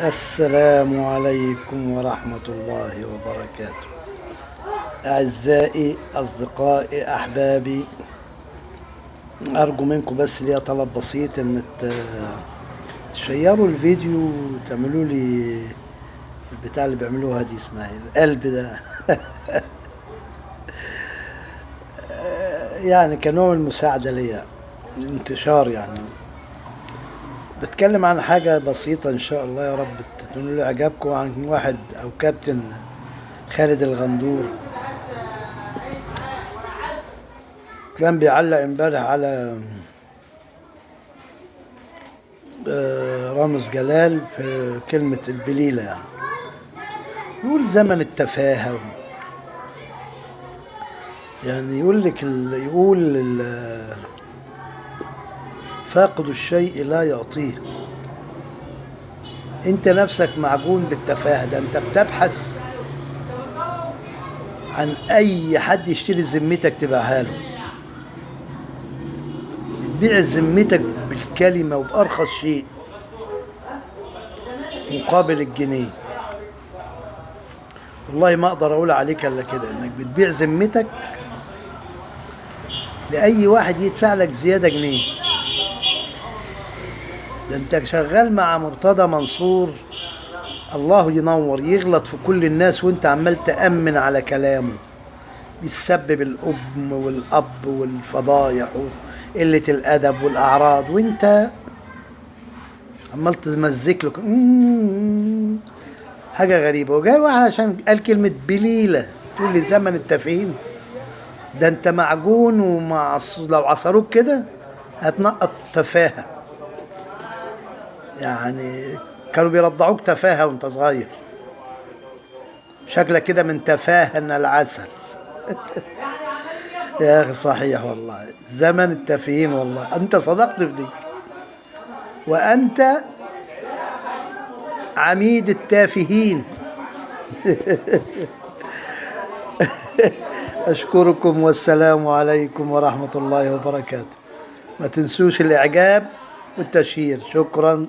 السلام عليكم ورحمة الله وبركاته. أعزائي أصدقائي أحبابي، أرجو منكم بس ليا طلب بسيط، إن تشيروا الفيديو وتعملوا لي البتاع اللي بيعملوها دي، اسمها إيه؟ القلب ده يعني كنوع من المساعدة ليا الانتشار. يعني بتكلم عن حاجة بسيطة إن شاء الله يا رب تنول إعجابكم، عن واحد أو كابتن خالد الغندور كان بيعلق امبارح على رامز جلال في كلمة البليلة، يعني يقول زمن التفاهة، يعني يقول لك يقول فاقد الشيء لا يعطيه. انت نفسك معجون بالتفاهة ده، انت بتبحث عن اي حد يشتري ذمتك تبيعها له، بتبيع ذمتك بالكلمة وبأرخص شيء مقابل الجنيه. والله ما اقدر اقول عليك الا كده، انك بتبيع ذمتك لأي واحد يدفع لك زيادة جنيه. ده انت شغال مع مرتضى منصور، الله ينور، يغلط في كل الناس وانت عمال تأمن على كلامه، بيسبب الأم والأب والفضايح وقلة الأدب والأعراض، وانت عمال تمزك له حاجة غريبة. وجاي واحد عشان قال كلمة بليلة تقول لي زمن التافهين. ده انت معجون، ومع لو عصروك كده هتنقط تفاهة، يعني كانوا بيرضعوك تفاهة وانت صغير، شكلك كده من تفاهة العسل. يا أخي صحيح والله، زمن التافهين، والله أنت صدقت في دي، وأنت عميد التافهين. أشكركم والسلام عليكم ورحمة الله وبركاته. ما تنسوش الإعجاب والتشهير. شكرا.